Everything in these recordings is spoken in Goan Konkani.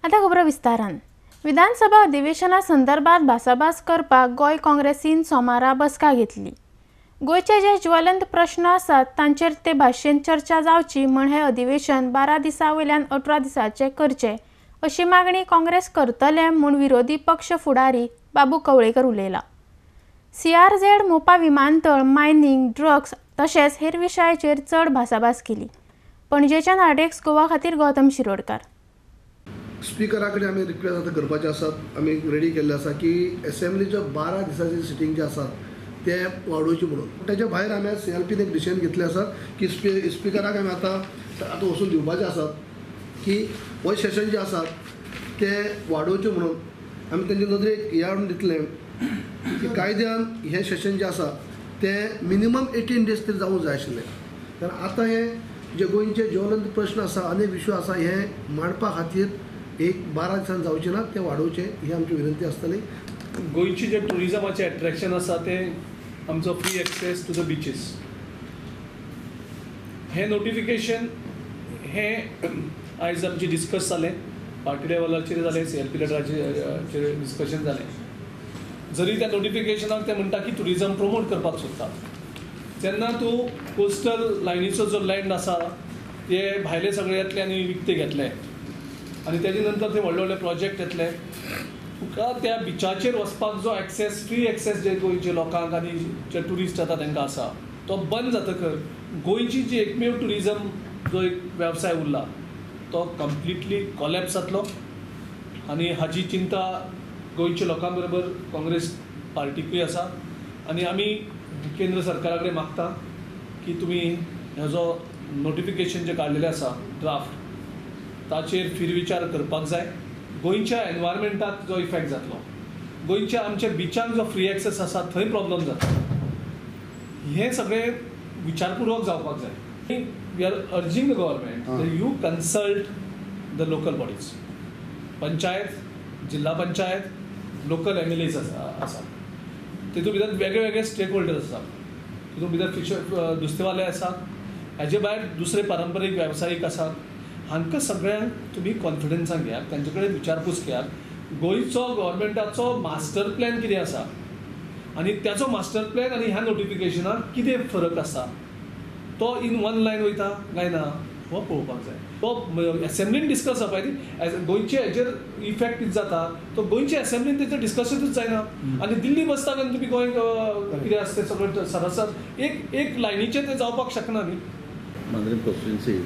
आतां खबरो विस्तारान. विधानसभा अधिवेशना संदर्भात भासाभास करपाक गोंय काँग्रेसीन सोमारा बसका घेतली. गोंयचे जे ज्वलंत प्रश्न आसात तांचेर ते भाशेन चर्चा जावची म्हण हें अधिवेशन 12 दिसां वयल्यान 18 दिसांचें करचें अशी मागणी काँग्रेस करतले म्हूण विरोधी पक्ष फुडारी बाबू कवळेकर उलयला. CRZ, Mopa विमानतळ, मायनींग, ड्रग्स तशेंच हेर विशयाचेर चड भासाभास केली. पणजेच्यान आरडीएक्स गोवा खातीर गौतम शिरोडकार. स्पिकरा कडेन आमी रिक्वेस्ट आतां करपाचे आसात, आमी रेडी केल्ले आसा की एसेंब्लीच्यो 12 दिसांचे सिटींग जे आसात ते वाडोवचे म्हणून. ताच्या भायर आमी CLPन एक डिसिजन घेतलें आसा की स्पिकराक आमी आतां आतां वचून दिवपाचे आसात की हो सेशन जे आसात ते वाडोवचे म्हणून. आमी तेंचे नदरेक हें हाडून दितले की कायद्यान हें सेशन जें आसा तें मिनिमम 18 डेज तरी जावूंक जाय आशिल्लें. कारण आतां हें जे गोंयचे ज्वलंत प्रश्न आसा, अनेक विशय आसा, हे मांडपा खातीर एक 12 दिसान जावचें ना, तें वाडोवचें ही आमची विनंती आसतली. गोंयची जे ट्युरिजमाचें एट्रेक्शन आसा तें आमचो free access to the beaches. हें नोटिफिकेशन हें आयज आमचें डिस्कस जालें, पार्टी लेवलाचेर जालें, CLP लिडराचेर डिस्कशन जालें. जरी त्या नोटिफिकेशनाक ते म्हणटा की ट्युरिजम प्रमोट करपाक सोदता, तेन्ना तूं कोस्टल लायनीचो जो लँड आसा ते भायले सगळे येतले आनी विकते घेतले आनी तेजे नंतर ते व्हडले व्हडले प्रोजेक्ट येतले. तुका त्या बिचाचेर वचपाक जो एक्सेस, फ्री एक्सेस जे गोंयचे लोकांक आनी जे ट्युरिस्ट जाता तांकां आसा तो बंद जातकर गोंयची जी एकमेव ट्युरिजम जो एक वेवसाय उरला तो कंप्लिटली कॉलॅप्स जातलो. आनी हाजी चिंता गोंयच्या लोकां बरोबर काँग्रेस पार्टीकूय आसा. आनी आमी केंद्र सरकारा कडेन मागता की तुमी हेजो नोटिफिकेशन जें काडलेलें आसा ड्राफ्ट ताचेर फिरविचार करपाक जाय. गोंयच्या एनवायरमेंटाक जो इफेक्ट जातलो, गोंयच्या आमच्या बिचांक जो फ्री एक्सेस आसा थंय प्रॉब्लम जाता, हें सगळें विचारपुर्वक जावपाक जाय. We are urging the government you consult the local bodies, panchayat, जिल्हा पंचायत, लोकल MLAs आसा, तितून भितर वेगळे वेगळे स्टेक होल्डर्स आसा, तितून भितर फिशर नुस्तेवाले आसा, हाजे भायर दुसरे पारंपरीक वेवसायीक आसा. हांकां सगळ्यांक तुमी कॉन्फिडन्सान घेयात, तांचे कडेन विचारपूस घेयात. गोंयचो गव्हर्मेंटाचो मास्टर प्लॅन कितें आसा आनी त्याचो मास्टर प्लॅन आनी ह्या नोटिफिकेशनाक कितें फरक आसा तो इन वन लायन वयता काय ना हो पळोवपाक जाय. तो एसेंब्लीन डिस्कस जावपाक जाय. गोंयचे हेजेर इफेक्ट कितें जाता तो गोंयचे एसेंब्लीन तेचेर डिस्कशनूच जायना. आनी दिल्ली बसता आनी तुमी गोंय कितें आसा तें सगळें सरासर एक एक लायनीचेर तें जावपाक शकना न्ही. मांद्रेम कॉन्स्टिट्युएन्सी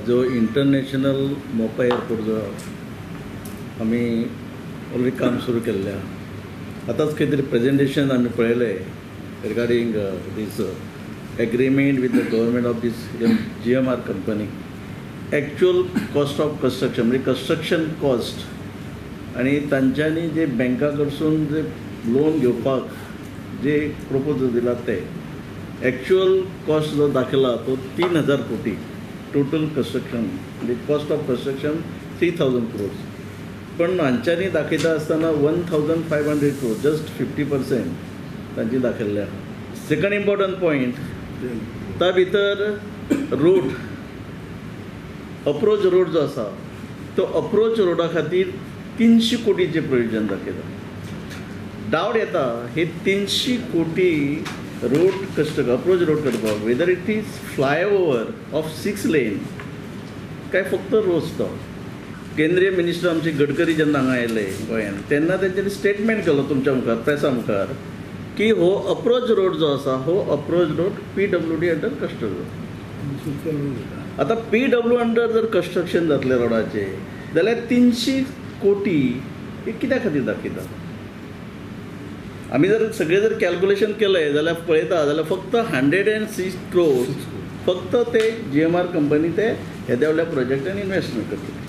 जो इंटरनॅशनल मोपा एअरपोर्ट जो आमी ऑलरेडी काम सुरू केल्लें आहा. आतांच खंय तरी प्रेजेंटेशन आमी पळयलें regarding this agreement with the government of this GMR company. Actual cost of construction म्हणजे कन्स्ट्रक्शन कॉस्ट आनी तांच्यांनी जे बँका कडसून जे लोन घेवपाक जे प्रपोजल दिला ते एक्चुअल कॉस्ट जो दाखयला तो 3,000 कोटी टोटल कन्स्ट्रक्शन म्हणजे कॉस्ट ऑफ कन्स्ट्रक्शन 3,000 क्रोर्स. पण हांच्यांनी दाखयता आसतना 1,500 क्रोर्स, जस्ट 50% तांची दाखयल्लें आहा. सेकंड इम्पॉर्टंट पॉयंट, त्या भितर रोड, अप्रोच रोड जो आसा तो अप्रोच रोडा खातीर 300 कोटीचें प्रोविजन दाखयता. डावट येता हे 300 कोटी road construct approach road करपाक, whether it is flyover of 6 lane काय फक्त रोड तो. केंद्रीय मिनिस्टर आमचे गडकरी जेन्ना हांगा आयले गोंयांत तेन्ना तेंच्यांनी स्टेटमेंट केलो तुमच्या मुखार, प्रेसा मुखार, की हो अप्रोच रोड जो आसा हो approach road PWD under construction. आतां PW under जर कन्स्ट्रक्शन जातलें रोडाचें जाल्यार 300 कोटी हे कित्या खातीर दाखयता. आमी जर सगळें जर कॅल्कुलेशन केलें जाल्यार पळयता जाल्यार फक्त 106 क्रोर्स फक्त ते GMR company ते येद्या व्हडल्या प्रोजेक्टान इन्वेस्टमेंट करतले.